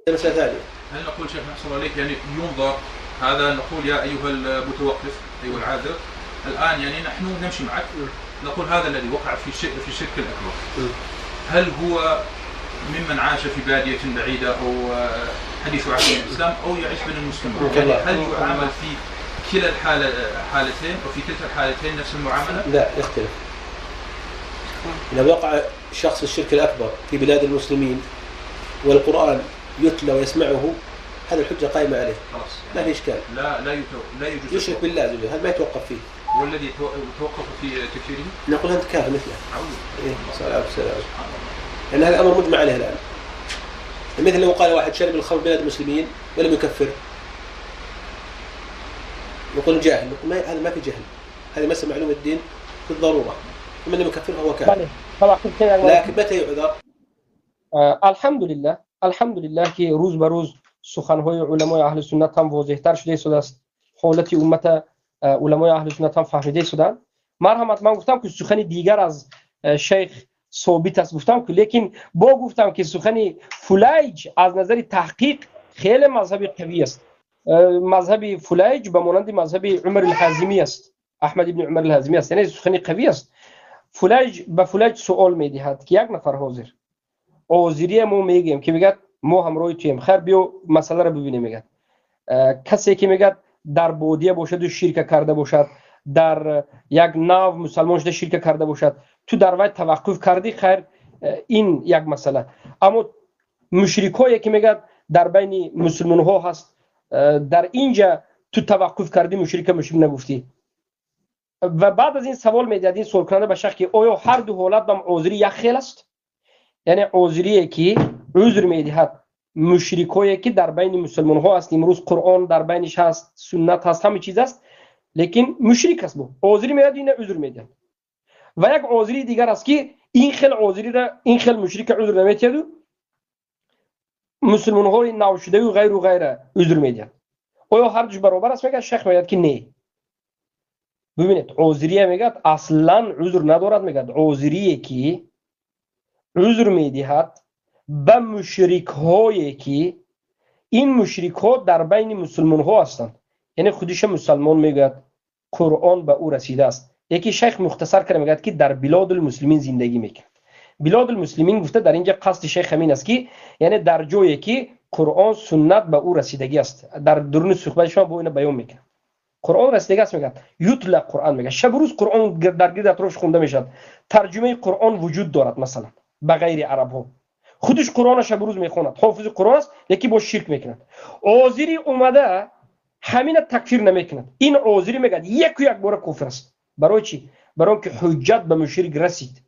مسألة ثانية. هل نقول شيخ أحسن عليك يعني ينظر هذا، نقول يا أيها المتوقف أيها العاذر الآن يعني نحن نمشي معك، نقول هذا الذي وقع في الشرك الأكبر، هل هو ممن عاش في بادية بعيدة أو حديث عهد الإسلام أو يعيش بين المسلمين؟ يعني هل يعامل في كلا الحالتين أو في كلتا الحالتين نفس المعاملة؟ لا، يختلف. إذا وقع شخص الشرك الأكبر في بلاد المسلمين والقرآن يتلى ويسمعه، هذا الحجة قائمة عليه، خلاص ما في إشكال. لا لا لا يجوز يشرك بالله عز وجل، هذا ما يتوقف فيه. والذي توقف في تكفيره؟ نقول أنت كافر مثله. أعوذ إيه، صلى الله عليه وسلم. لأن هذا الأمر مجمع عليه الآن. مثل لو قال واحد شرب الخمر بلاد المسلمين ولم يكفر، نقول جاهل، نقول هذا ما في جهل، هذا مسألة معلومة الدين بالضرورة، ومن لم يكفر فهو كافر. لكن متى يعذر؟ الحمدلله، الحمدلله که روز به روز سخنهای علمای اهل سنت هم واضح‌تر شده است، حالت امت علمای اهل سنت هم فهمیده شدند. مرحمت، من گفتم که سخن دیگر از شیخ ثابت است، گفتم که لیکن با گفتم که سخن فلیج از نظر تحقیق خیلی مذهب قوی است. مذهب فلیج به مانند مذهب عمر الحازمی است، احمد ابن عمر الحازمی است، یعنی سخن قوی است. فلیج به فلیج سوال میدهد که یک نفر حاضر حاضری ما میگیم که میگه ما همراه تویم، خیر بیا مسئله را ببینیم. میگه کسی که میگه در بودیه باشد و شرک کرده باشد، در یک نو مسلمان شده شرک کرده باشد، تو در وای توقف کردی، خیر این یک مسئله. اما مشرکایی که میگه در بین مسلمان ها هست، در اینجا تو توقف کردی، مشرک مشرک نگفتی. و بعد از این سوال میدهد این سوال کننده به شخص که آیا هر دو حالت هم عذری یک خیل است؟ یعنی عذریه که عذر میدهد مشرکایی که در بین مسلمان ها است، امروز قرآن در بینش هست، سنت هست، همه چیز است، لیکن مشرک است. بو عذری میدهد، این عذر میدهد. و یک عذری دیگر است که این خیل عذری را، این خیل مشرک عذر نمیدهد، مسلمان های نو شده و غیر و غیره عذر میدهد. آیا هر دوش برابر است؟ میگه شیخ میگه که نه. ببینید عذریه میگه اصلا عذر ندارد. میگه عذریه که عذر میدهد به مشرک هایی که این مشرک ها در بین مسلمان ها هستند، یعنی خودش مسلمان میگوید قرآن به او رسیده است. یکی شیخ مختصر کرده میگه که در بلاد المسلمین زندگی میکرد. بلاد المسلمین گفته در اینجا قصد شیخ همین است که یعنی در جایی که قرآن سنت به او رسیدگی است. در درون صحبت شما با اینو بیان میکنه. قرآن رسیدگی است، میگه یتلا قرآن، میگه شب روز قرآن در گرد اطرافش خونده میشد، ترجمه قرآن وجود دارد مثلا به غیر عرب ها، خودش قرآن شب روز میخوند، حافظ قرآن است، یکی با شرک میکند. عازری اومده همین تکفیر نمیکند. این عازری میگه یک و یک بار کفر است. برای چی؟ برای اینکه حجت به مشرک رسید.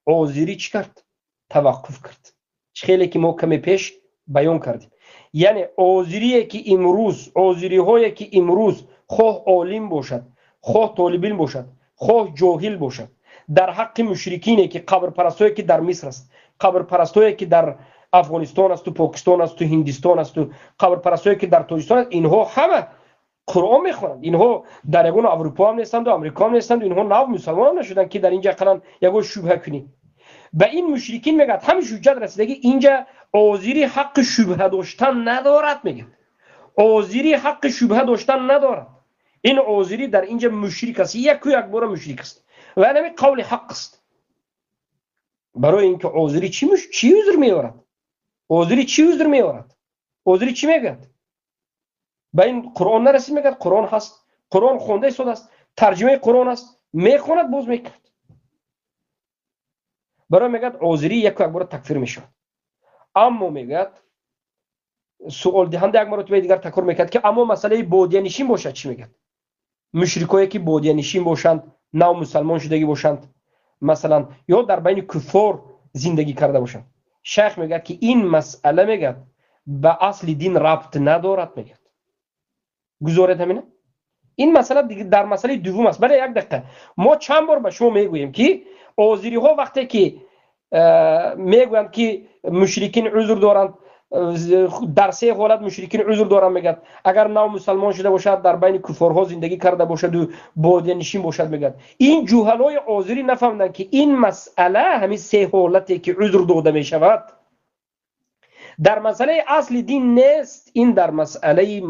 عازری چی کرد؟ توقف کرد. خیلی که ما کمی پیش بیان کردیم. یعنی عازری که امروز، عازری هایی که امروز خواه عالم باشد، خواه طالب علم باشد، خواه جاهل باشد، در حق مشرکینه که قبر پرستایی که در مصر است، قبر پرستایی که در افغانستان است و پاکستان است و هندستان است و قبر پرستایی که در تاجیکستان است، اینها همه قرآن میخوانند. اینها در یگان اروپا هم نیستند و امریکا هم نیستند، اینها نو مسلمان هم نشدند که در اینجا قرآن یگان شبهه کنی. به این مشرکین میگه همین حجت رسیدگی اینجا عازری حق شبهه داشتن ندارد. میگه عازری حق شبهه داشتن ندارد. این عازری در اینجا مشرک است، یک و یک بار مشرک است و همین قول حق است. برای اینکه عازری چی عذر میورد؟ عازری چی عذر میورد؟ عازری چی میگه؟ به این قرآن نرسید، میگه قرآن هست، قرآن خونده شده است، ترجمه قرآن است، میخوند باز میکرد. برای میگه عازری یک و یک بار تکفیر میشود. اما میگه سوال دهنده یک مرتبه دیگر تکرار میکرد که اما مسئله بادیه نشین باشد چی میگه؟ مشرکایی که بادیه نشین باشند، نو مسلمان شدگی باشند مثلا، یا در بین کفار زندگی کرده باشند. شیخ میگه که این مسئله میگه به اصل دین ربط ندارد. میگه گذارید همینه. این مسئله دیگه در مسئله دوم است. برای یک دقیقه ما چند بار به شما میگوییم که آذری ها وقتی که میگویند که مشرکین عذر دارند، در سه حالت مشرکین عذر دارند. میگه اگر نو مسلمان شده باشد، در بین کفارها زندگی کرده باشد و بادیه نشین باشد. میگه این جهلای آذری نفهمدند که این مسئله همین سه حالتی که عذر داده میشود Дар масъалаи асли дин нест, ин дар масъалаи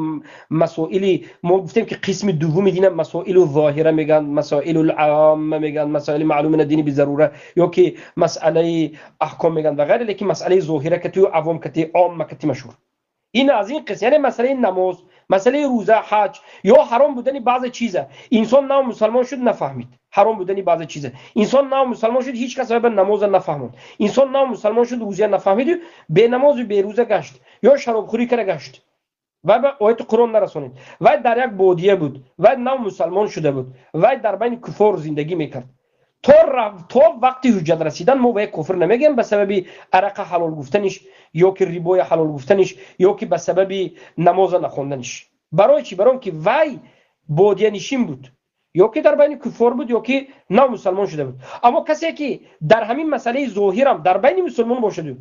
масоили мо гуфтем ки қисми дуввуми дин масоилу зоҳира мегӯянд, масоилу амма мегӯянд, масоили маълуми дини бизарура ё ки масъалаи аҳком мегӯянд ва ғайра, лекин масъалаи зоҳира кати авом кати омма кати машҳур. Ин аз ин қисм, яъне масъалаи намоз, масъалаи рӯза, ҳаҷ ё ҳаром будани баъзе чиза. Инсон нав мусалмон шуд, нафаҳмид ҳаром будани баъзе чиза. Инсон нав мусалмон шуд, ҳеҷ кас ба намоза нафаҳмонд. Инсон нав мусалмон шуд, рӯза нафаҳмид, бенамозу берӯза гашт ё шаробхӯрӣ кара гашт. Вай ба ояти Қуръон нарасонид. Вай дар як бодия буд, вай нав мусалмон шуда буд, вай дар байни куфор зиндагӣ мекард. То вақти ҳуҷҷат расидан мо ба як кофир намегӯем ба сабаби арақа ҳалол гуфтаниш ё ки рибоя ҳалол гуфтаниш ё ки ба сабаби намоза нахонданиш. Барои чӣ? Барои он ки вай бодиянишин буд, ё ки дар байни куфор буд, ё ки нав мусалмон шуда буд. Аммо касе ки дар ҳамин масъалаи зоҳирам дар байни мусулмон бошаду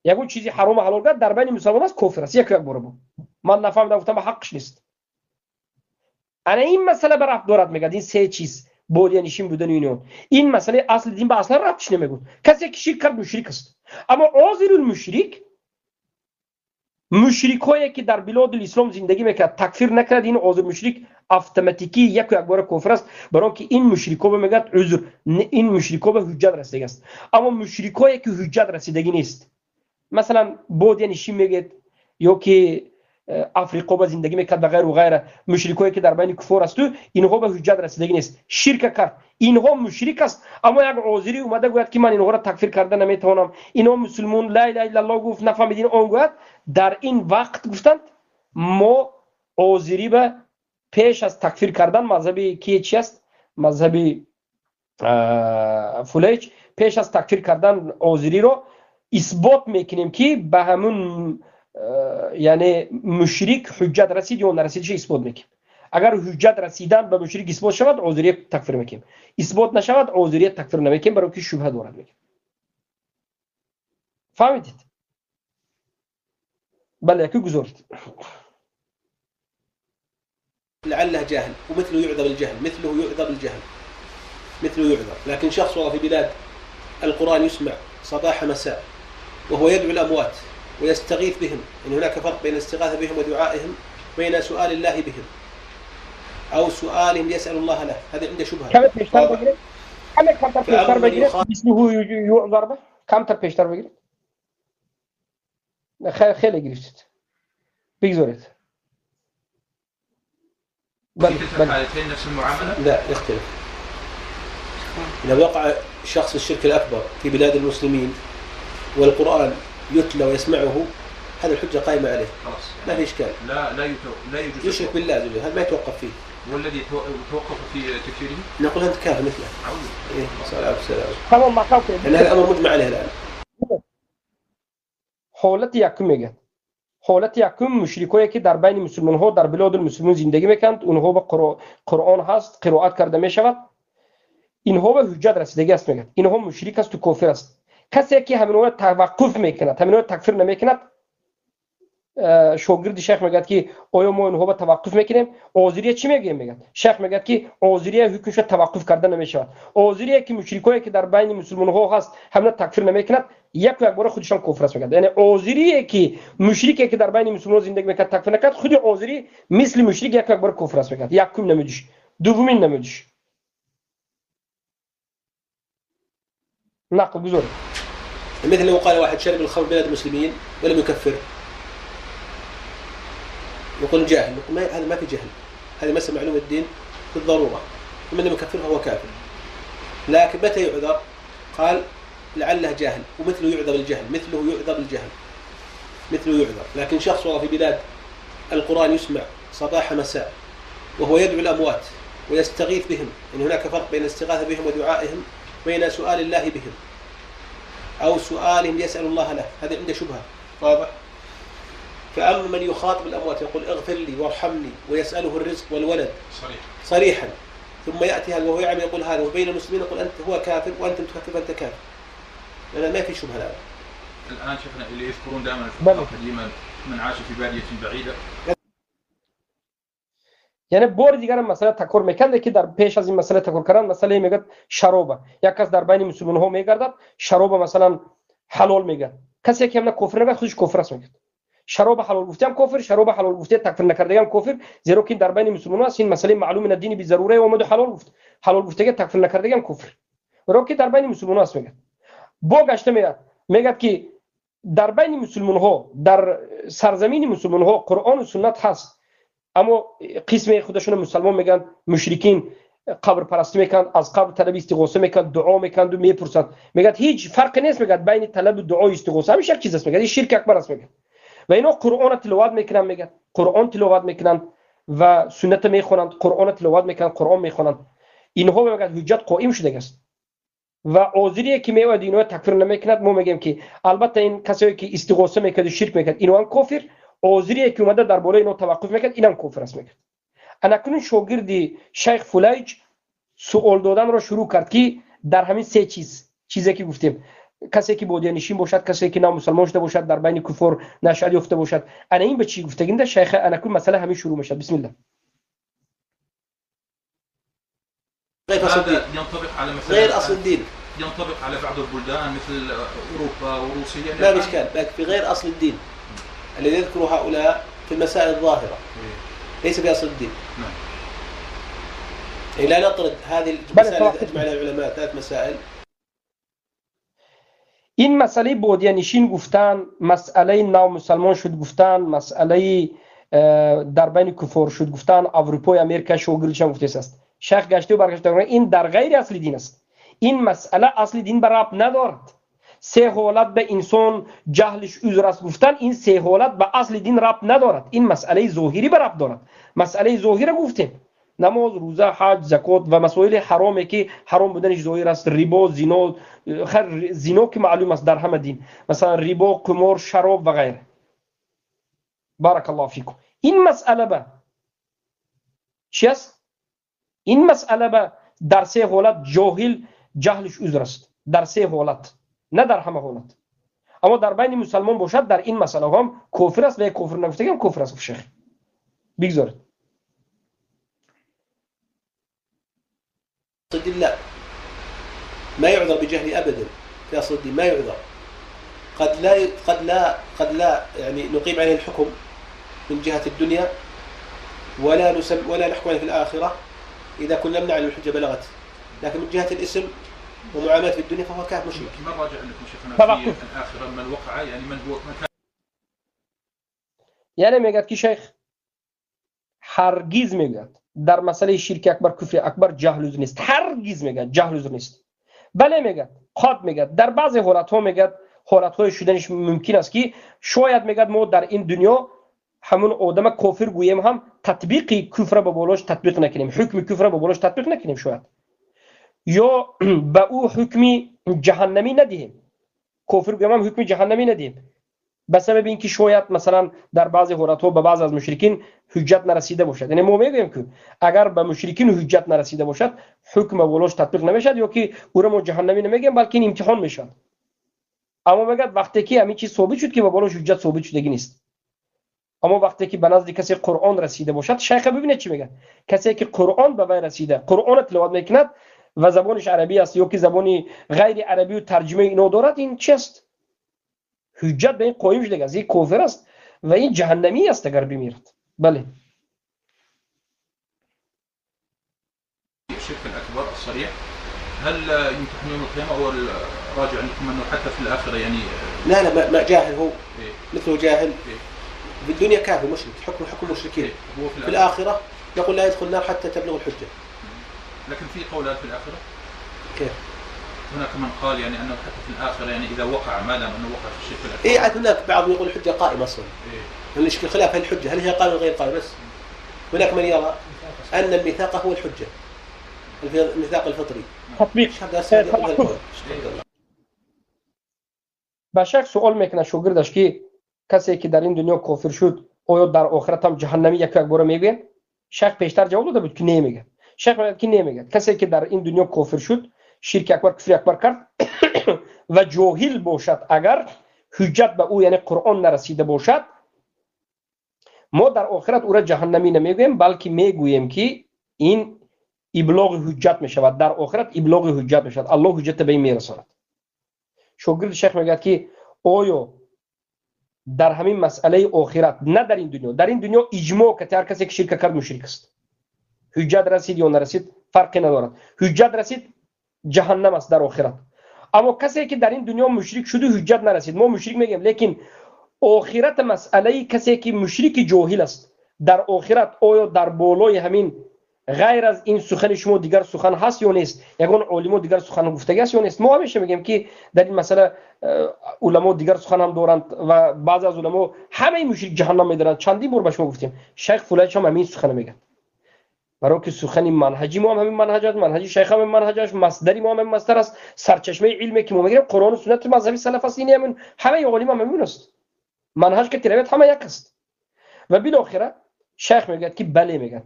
ягон чизи ҳарому ҳалол кард, дар байни мусалмон аст, кофир аст. Яку як бора буд. Ман нафаҳмидам, гуфтам, ба ҳаққш нест. Ана ин масъала ба рабт дорад, мегӯяд ин се чиз, бодиянишин будани ин он. Ин масъалаи асли дин ба аслан рабтш намегӯяд. Касе ки ширк кард, мушрик аст. Аммо озирул мушрик, мушрикҳое ки дар билодул ислом зиндагӣ мекард, такфир накард, ин озир мушрик автоматикӣ яку якбора кофир аст, барои ки ин мушрикҳо мегӯяд узр, ин мушрикҳо ба ҳуҷҷат расидагӣ аст. Аммо мушрикҳое ки ҳуҷҷат расидагӣ нест, масалан бодиянишин мегӯяд ё ки африқо ба зиндагӣ мекард ва ғайру ғайра, мушрикҳое ки дар байни куфор асту, инҳо ба ҳуҷҷат расидагӣ нест, ширка кард, инҳо мушрик аст. Аммо як озирӣ омада гӯяд ки ман инҳоро такфир карда наметавонам, инҳо мусулмон, ла илаҳа иллаллоҳ гуфт, нафаҳмид ин он гӯяд. Дар ин вақт гуфтанд мо озирӣ ба пеш аз такфир кардан мазҳаби ки чи аст? Мазҳаби Фулейч, пеш аз такфир кардан озириро исбот мекунем ки ба ҳамун, яъне мушрик ҳуҷҷат расид ё нарасидша исбот мекунем. Агар ҳуҷҷат расидан ба мушрик исбот шавад, озирия такфир мекунем. Исбот нашавад, озирия такфир намекунем, барои ки шубҳа дорад мекунем. Фаҳмидед? Бале, яку гузоред. لعله جاهل ومثله يعذر الجهل، مثله يعذر الجهل، مثله يعذر. لكن شخص والله في بلاد القرآن يسمع صباح مساء وهو يدعو الأموات ويستغيث بهم، يعني هناك فرق بين الاستغاثة بهم ودعائهم بين سؤال الله بهم أو سؤالهم يسأل الله له، هذا عنده شبهة. كم پیشتر بگیرید؟ کم پیشتر بگیرید؟ مثله يعذر به؟ کم تر پیشتر بگیرید؟ خیلی گرفتید. بگذارید. بل في الحالتين نفس المعاملة؟ لا، يختلف. إذا وقع شخص الشرك الأكبر في بلاد المسلمين والقرآن يتلى ويسمعه، هذا الحجة قائمة عليه، خلاص ما في إشكال. لا لا لا يجوز يشرك بالله عز وجل، هذا ما يتوقف فيه. والذي توقف في تكفيره؟ نقول أنت كافر مثله. إيه، صلى تمام، ما كافر. لأن هذا الأمر مجمع عليه الآن. حالت یکم میگه. حالت یکم مشرکایی که در بین مسلمان ها در بلاد المسلمین زندگی میکنند، اونها به قرآن هست، قرائت کرده میشود، اینها به حجت رسیدگی است میگه. اینها مشرک است و کافر است. کسی که همین توقف میکند، همین تکفیر نمیکند، شاگرد شیخ میگه که آیا ما اینها به توقف میکنیم؟ آذریه چی میگه؟ میگه شیخ میگه که آذریه حکمش توقف کرده نمیشود. آذریه که مشرکایی که در بین مسلمان ها هست همین تکفیر نمیکند، یک یک بار خودشان کفر است میگه. یعنی آذریه که مشرکی که در بین مسلمان زندگی میکند تکفیر نکرد، خود آذری مثل مشرک یک یک بار کفر است میگه. یکم نمودش، دومین نمودش. نقل بزرگ. مثل لو قال واحد شرب الخمر بلاد المسلمين ولم يكفر، يقول جاهل. نقول هذا ما في جهل، هذا مسألة معلومة الدين بالضرورة، ومن لم يكفر فهو كافر. لكن متى يعذر؟ قال لعله جاهل ومثله يعذر الجهل، مثله يعذر الجهل، مثله يعذر. لكن شخص والله في بلاد القرآن يسمع صباح مساء وهو يدعو الأموات ويستغيث بهم، يعني هناك فرق بين الاستغاثة بهم ودعائهم بين سؤال الله بهم أو سؤالهم يسأل الله له، هذا عنده شبهة، واضح؟ فأما من يخاطب الأموات يقول اغفر لي وارحمني ويسأله الرزق والولد صريح. صريحا، ثم يأتي هذا وهو يعمل يقول هذا، وبين المسلمين يقول أنت هو كافر وأنت متكفر فأنت كافر، لأن ما في شبهة الآن. الآن شفنا اللي يذكرون دائما الفقهاء قديما من عاش في بادية بعيدة. یعنی بار دیگر مسئله تکرار میکرد که در پیش از این مسئله تکرار کردن مسئله میگه شراب، یک کس در بین مسلمان ها میگردد شراب مثلا حلال میگه، Касе ки ҳамна кофир нагӯяд, худаш кофир аст мегӯяд. Шароба ҳалол гуфтаам кофир, шароба ҳалол гуфта такфир накардаам кофир, зеро ки дар байни мусулмонон аст ин масъалаи маълум на дини бизарура омаду ҳалол гуфт. Ҳалол гуфтага такфир накардаам кофир. Зеро ки дар байни мусулмонон аст мегӯяд. Бо гашта меяд, мегӯяд ки дар байни мусулмонҳо, дар сарзамини мусулмонҳо Қуръону суннат ҳаст, аммо қисме худашонро мусалмон мегӯянд, мушрикин қабрпарастӣ мекунанд, аз қабр талаби истиғоса мекунанд, дуо мекунанд, мепурсанд. Мегӯяд ҳеҷ фарқе нест, мегӯяд байни талаби дуо истиғоса ҳамеша як чиз аст, мегӯяд ин ширк акбар аст, мегӯяд. Ва ино Қуръонро тиловат мекунанд, мегӯяд Қуръон тиловат мекунанд ва суннатро мехонанд, Қуръонро тиловат мекунанд, Қуръон мехонанд. Инҳо мегӯяд ҳуҷҷат қоим шудагааст. Ва озирие ки меояд инҳо такфир намекунад, мо мегӯем ки албатта ин касое ки истиғоса мекунад ва ширк мекунад, инҳо ҳам кофир, озирие ки омада дар болои инҳо таваққуф мекунад, ин ҳам кофир аст, мегӯяд. Анакунун шогирди шайх Фулайҷ суол доданро шурӯъ кард ки дар ҳамин се чиз, чизе ки гуфтем, касе ки бодиянишин бошад, касе ки намусалмон шуда бошад, дар байни куфор нашъат ёфта бошад, ана ин ба чӣ гуфтагинда шайх анакун масъала ҳамин шурӯъ мешавад. Бисмиллаҳ. هذا ينطبق على مثلا غير أصل الدين، ينطبق على بعض البلدان مثل أوروبا وروسيا، يعني لا إشكال، لكن في غير أصل الدين الذي يذكره هؤلاء في المسائل الظاهرة ليس في أصل الدين. نعم. يعني لا نطرد هذه المسائل التي أجمع عليها العلماء، ثلاث مسائل. این مسئله بودیانشین گفتن، مسئله نامسلمان شد گفتن، مسئله در بین کفار شد گفتن، اروپا و امریکا شوگرلشان گفته است. شیخ گشته و برگشته این در غیر اصل دین است. این مسئله اصل دین بر ربط ندارد. سه حالت به انسان جهلش عذر است گفتن، این سه حالت به اصل دین ربط ندارد. این مسئله ظاهری بر ربط دارد. مسئله ظاهری گفتیم، نماز، روزه، حج، زکات و مسائل حرامه که حرام بودنش ظاهر است، ربا، زنا، خیر زنا که معلوم است در همه دین، مثلا ربا، قمار، شراب و غیره. بارک الله فیکم. این مسئله به چی است؟ این مسئله به در سه حالت جاهل جهلش عذر است، در سه حالت، نه در همه حالت. اما در بین مسلمان باشد در این مسئله هم کفر است و کفر نگفته هم کفر است. شیخ بگذارید. لا ما يعذر بجهل ابدا في اصل الدين، ما يعذر. قد لا يعني نقيم عليه الحكم من جهة الدنيا ولا نسم ولا نحكم عليه في الآخرة إذا كنا نمنع الحجة بلغت، لكن من جهة الاسم ومعاملته في الدنيا فهو كافر مشرك. ما الراجع عندكم شيخنا في الآخرة من وقع، يعني من هو من كان؟ یعنی میگه که شیخ هرگز میگه در مسئله شرک اکبر، کفر اکبر جهل عذر نیست. هرگز میگه جهل عذر نیست. بله میگه، خود میگه در بعضی حالت‌ها میگه حالت‌های شدنش ممکن است که شاید میگه ما در این دنیا همون آدم کافر گوییم هم تطبیقی کفر به بالاش تطبیق نکنیم، حکم کفر به بالاش تطبیق نکنیم شاید، یا به او حکمی جهنمی ندهیم، کافر گوییم هم حکم جهنمی ندهیم، به سبب اینکه شاید مثلا در بعضی حالت‌ها به بعض از مشرکین حجت نرسیده باشد. یعنی ما میگوییم که اگر به مشرکین حجت نرسیده باشد حکم به بالاش تطبیق نمیشد، یا که او را ما جهنمی نمیگیم بلکه این امتحان میشد. اما میگه وقتی که همین چیز ثابت شد که به بالاش حجت ثابت شدگی نیست. اما وقتی که به نزد کسی قرآن رسیده باشد، شیخ ببینید چی میگه، کسی که قرآن به وی رسیده، قرآن تلاوت میکند و زبانش عربی است یا که زبانی غیر عربی و ترجمه اینو دارد، این چی است؟ حجت به این قایم شده است، این کافر است و این جهنمی است اگر بمیرد. بله. الشرك الأكبر الصريح هل يمتحن يوم القيامة أو الراجع عندكم أنه حتى في الآخرة يعني؟ لا لا ما جاهل هو. إيه؟ مثله جاهل. إيه؟ في الدنيا كافر مشرك، حكم حكم مشركين. إيه؟ هو في في الآخرة يقول لا يدخل النار حتى تبلغ الحجة. لكن في قولات في الآخرة؟ كيف؟ هناك من قال يعني أنه حتى في الآخرة يعني إذا وقع ما دام أنه وقع في الشرك الأكبر. إيه عاد هناك بعض يقول الحجة قائمة أصلا. إيه؟ الخلاف هل الحجة هل هي قائمة أو غير قائمة، بس هناك من يرى أن الميثاق هو الحجة، الميثاق الفطري. تطبیق. به شیخ سوال میکنه شاگردش که کسی که در این دنیا کافر شد آیا در آخرت هم جهنمی یک یک بار میگه؟ شیخ پیشتر جواب داده بود که نمیگه. شیخ میگه که نمیگه. کسی که در این دنیا کافر شد، شرک اکبر، کفر اکبر کرد و جاهل باشد، اگر حجت به او یعنی قرآن نرسیده باشد، ما در آخرت او را جهنمی نمیگوییم، بلکه میگوییم که این ابلاغ حجت میشود. در آخرت ابلاغ حجت میشود، الله حجت به این میرساند. شاگرد شیخ میگه که Оё дар ҳамин масъалаи охират, на дар ин дунё, дар ин дунё иҷмоъ ки ҳар касе ки ширк кард мушрик аст, ҳуҷҷат расид ё нарасид фарқе надорад, ҳуҷҷат расид ҷаҳаннам аст дар охират. Аммо касе ки дар ин дунё мушрик шуду ҳуҷҷат нарасид, мо мушрик мегӯем, лекин охират масъалаи касе ки мушрики ҷоҳил аст дар охират, оё дар болои ҳамин ғайр аз ин сухани шумо дигар сухан ҳаст ё нест? Ягон олимо дигар сухан гуфтагӣ аст ё нест? Мо ҳамеша мегӯем ки дар ин масъала уламо дигар сухан ҳам доранд ва баъзе аз уламо ҳамаи мушрик ҷаҳаннам медаранд. Чандин бор ба шумо гуфтем, шайх Фулайҷ ҳам ҳамин сухана мегӯяд. Барои ки сухани манҳаҷи мо ҳам ҳамин манҳаҷ аст, манҳаҷи шайх ҳам ҳамин манҳаҷ аст, масдари мо ҳам ҳамин масдар аст, сарчашмаи илме ки мо мегирем Қуръону суннати мазҳаби салаф аст, ин ҳамин ҳамаи олим ҳам ҳамин аст. Манҳаҷ ки тиравият ҳама як аст. Ва билохира шайх мегӯяд ки бале, мегӯяд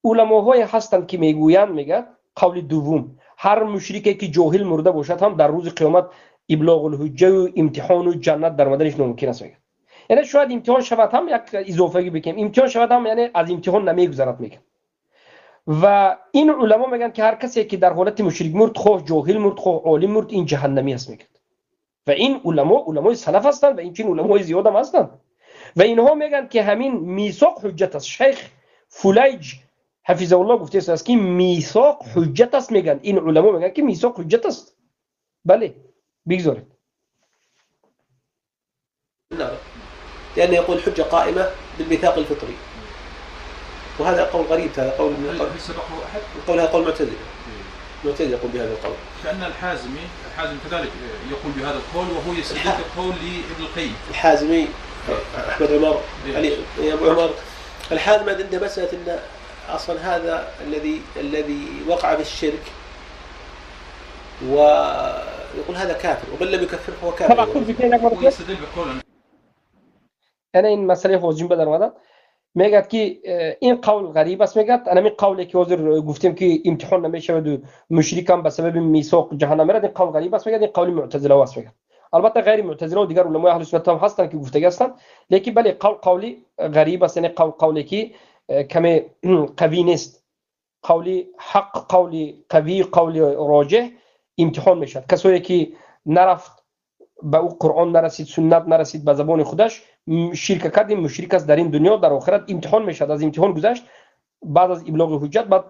уламоҳое ҳастанд ки мегӯянд, мегӯяд қавли дуввум, ҳар мушрике ки ҷоҳил мурда бошад ҳам дар рӯзи қиёмат иблоғулҳуҷҷаю имтиҳону ҷаннат даромаданаш номумкин аст, мегӯяд. Яъне шояд имтиҳон шавад ҳам, як изофагӣ бикунем, имтиҳон шавад ҳам, яъне аз имтиҳон намегузарад, мегӯяд. Ва ин уламо мегӯянд ки ҳар касе ки дар ҳолати мушрик мурд, хоҳ ҷоҳил мурд, хоҳ олим мурд, ин ҷаҳаннамӣ аст, мегӯяд. Ва ин уламо уламои салаф ҳастанд ва инчунин уламои зиёдам ҳастанд. Ва инҳо мегӯянд ки ҳамин мисоқ ҳуҷҷат аст. Шайх Фулайҷ ҳафизаҳуллоҳ гуфтааст ки мисоқ ҳуҷҷат аст, мегӯянд. Ин уламо мегӯянд ки мисоқ ҳуҷҷат аст. Бале, бигзоред. لأنه يقول حجة قائمة بالميثاق الفطري، وهذا قول غريب، هذا قول من القول، هذا قول معتزلة، معتزلة يقول بهذا القول. كأن الحازمي كذلك يقول بهذا القول، وهو يستدل القول لابن القيم. الحازمي أحمد عمر علي أبو عمر الحازمي عنده مسألة أن أصلا هذا الذي وقع في الشرك ويقول هذا كافر، ومن لم يكفره هو كافر. ويستدل بقول أنا این مسئله حوزین به در اومدم، мегӯяд ки ин қавл ғариб аст, мегӯяд анамин қавле ки ҳозир гуфтем ки имтиҳон намешавад ва мушрикам ба сабаби мисоқ ҷаҳаннам мерад, ин қавл ғариб аст, мегӯяд, ин қавли муътазилаҳо аст, мегӯяд. Албатта ғайри муътазилаҳо дигар уламои аҳли суннат ҳам ҳастанд ки гуфтагӣ ҳастанд, лекин бале қавл қавли ғариб аст, яъне қавл қавле ки каме қавӣ нест. Қавли ҳақ, қавли қавӣ, қавли роҷеҳ имтиҳон мешавад. Касое ки нарафт ба ӯ Қуръон нарасид, суннат нарасид, ба забони худаш ширк кард, ин мушрик аст дар ин дунё, дар охират имтиҳон мешавад. Аз имтиҳон гузашт, баъд аз иблоғи ҳуҷҷат, баъд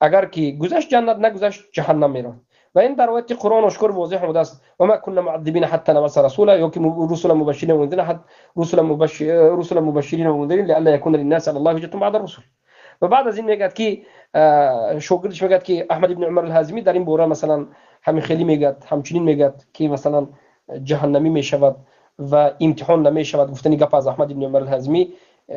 агар ки гузашт ҷаннат, нагузашт ҷаҳаннам меравад. Ва ин дар ояти Қуръон ошкор возеҳ омадааст: ва ма кунна муаззибина ҳатта набъаса расула, ё ки русула мубашширина ва мунзирина, русула мубашширина ва мунзирин лиалла якуна линнаси алаллоҳи ҳуҷҷатун баъда русул. Ва баъд аз ин мегӯяд ки шогирдаш мегӯяд ки Аҳмад ибни Умар ал-Ҳазимӣ дар ин бора масалан ҳамин хеле мегӯяд, ҳамчунин мегӯяд ки масалан ҷаҳаннамӣ мешавад ва имтиҳон намешавад. Гуфтани гап аз Аҳмад ибни Умар ал-Ҳазимӣ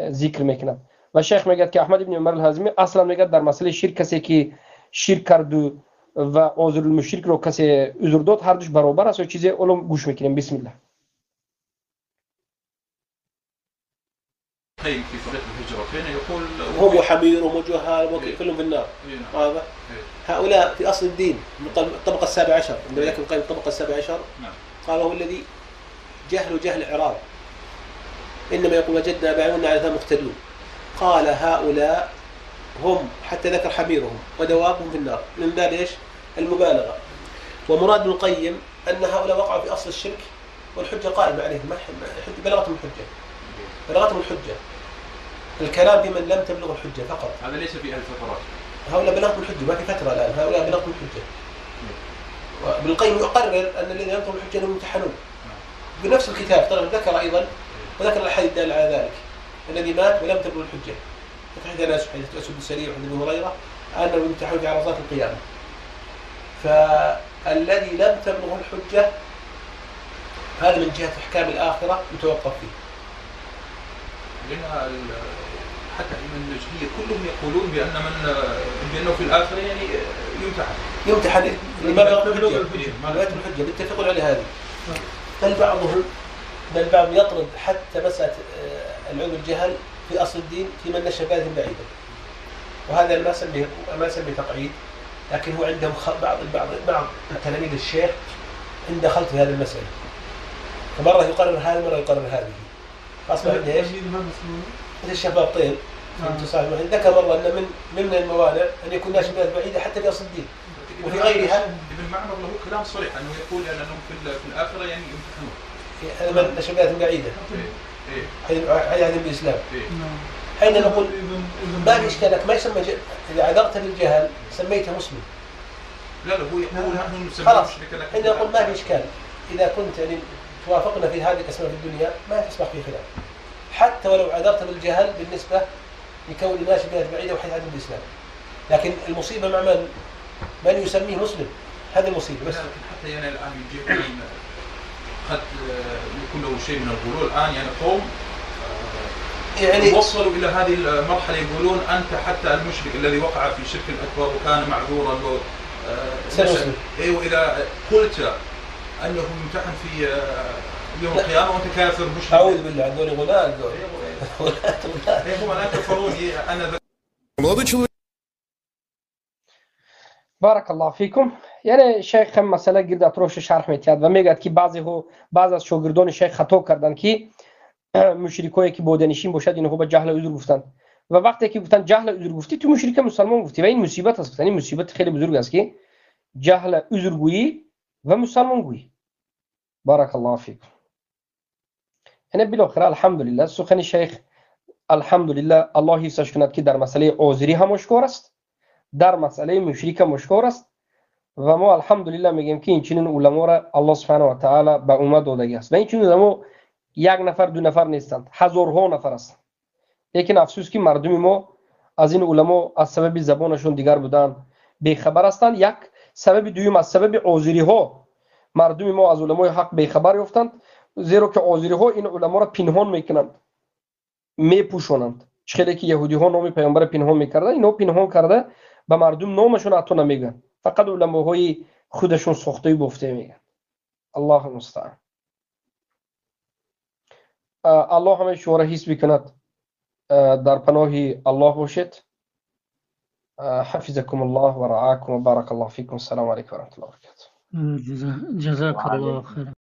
зикр мекунад. Ва шайх мегӯяд ки Аҳмад ибни Умар ал-Ҳазимӣ аслан мегӯяд дар масъалаи ширк касе ки ширк карду ва озурулмушрикро касе узр дод, ҳар душ баробар аст ё чизе. Олом гӯш мекунем. Бисмиллаҳ. في طريق الهجرتين يقول هم وحمير وجهال وكلهم في النار. هذا هؤلاء في أصل الدين من الطبقة السابعة عشر، عندما ذكر القيم الطبقة السابعة عشر قال هو الذي جهل جهل إعراض، إنما يقول وجدنا آباءنا على ذا مقتدون. قال هؤلاء هم حتى ذكر حميرهم ودوابهم في النار، من باب إيش؟ المبالغة. ومراد ابن القيم أن هؤلاء وقعوا في أصل الشرك والحجة قائمة عليهم، بلغتهم الحجة، بلغتهم الحجة. الكلام بمن لم تبلغ الحجة فقط. هذا ليس في أهل الفترات. هؤلاء بلغتهم الحجة، ما في فترة الآن، هؤلاء بلغتهم الحجة. وابن القيم يقرر أن الذين لم تبلغ الحجة أنهم يمتحنون. بنفس الكتاب طبعا ذكر أيضا، وذكر الأحاديث الدالة على ذلك، الذي مات ولم تبلغ الحجة. ذكر حديث أنس وحديث أسود السريع وحديث أبي هريرة أنهم يمتحنون في عرصات القيامة. فالذي لم تبلغ الحجة هذا من جهة أحكام الآخرة يتوقف فيه. لأن حتى من النجدية كلهم يقولون بأن من بأنه في الآخرة يعني يمتحن. يمتحن لما بلغت الحجة، ما بلغت الحجة، يتفقون على هذه. بل بعضهم بل بعض يطرد حتى مسألة العلم الجهل في أصل الدين في من نشأ بالهم بعيدا. وهذا ما سمي تقعيد، لكن هو عندهم بعض تلاميذ الشيخ عنده خلط في هذه المسألة. فمرة يقرر هذه، مرة يقرر هذه. فأصبح عنده إيش؟ مثل الشباب طيب ذكر مرة أن من الموانع أن يكون ناشئ بلاد بعيدة حتى في أصل الدين وفي غيرها. ابن معمر له كلام صريح أنه يقول أنهم في الآخرة يعني يمتحنون. هذا من نشأ بعيدة. حي بالإسلام. حين نقول ما في إشكال، لك ما يسمى إذا عذرت بالجهل سميته مسلم. لا لا، هو يقول نحن نسميه. خلاص، حين نقول ما في إشكال إذا كنت يعني توافقنا في هذه الأسماء في الدنيا ما تصبح في خلاف، حتى ولو عذرت بالجهل بالنسبة لكون ناشئ بلاد بعيدة وحيث عدم الإسلام. لكن المصيبة مع من يسميه مسلم، هذه المصيبة بس. لكن حتى يعني الآن يجيب قد يكون له شيء من الغلو الآن، يعني قوم يعني وصلوا إلى هذه المرحلة يقولون أنت حتى المشرك الذي وقع في شرك الأكبر وكان معذورا وإذا قلت أنه يمتحن في يوم القيامة وأنت كافر مشرك. أعوذ بالله، هذول غلاة هم لا كفرون. أنا بارک الله فیکم. یعنی شیخ هم مسئله گرد اطرافش شرح میتید و میگد که بعضی از شاگردان شیخ خطا کردند که مشرکایی که بودنشین باشد اینها به جهل عذر گفتند و وقتی که گفتند جهل عذر گفتی تو مشرک مسلمان گفتی و این مصیبت است. این مصیبت خیلی بزرگ است که جهل عذر گویی و مسلمان گویی. بارک الله فیکم. یعنی بالاخره الحمدلله سخن شیخ الحمدلله الله حفظش کند که در مسئله عذری هم آشکار است، در مسئله مشرک هم آشکار است و ما الحمدلله میگیم که این چنین علما را الله سبحانه و تعالی به امت داده است و این چنین علما یک نفر دو نفر نیستند، هزارها نفر هستند. لیکن افسوس که مردم ما از این علما از سبب زبانشون دیگر بودن بیخبر هستند. یک سبب دوم از سبب عذری ها مردم ما از علمای حق بیخبر یافتند، زیرا که عذری ها این علما را پنهان میکنند، میپوشانند. چخیلی که یهودی ها نام پیامبر پنهان میکردند، اینا پنهان کرده به مردم نامشون حتی نمیگن، فقط علماهای خودشون ساخته بافته میگن. الله المستعان. الله همه شما را حس بکند، در پناه الله باشید. حفظكم الله ورعاكم وبارك الله فيكم. السلام عليكم ورحمة الله وبركاته. جزاك الله خيرا.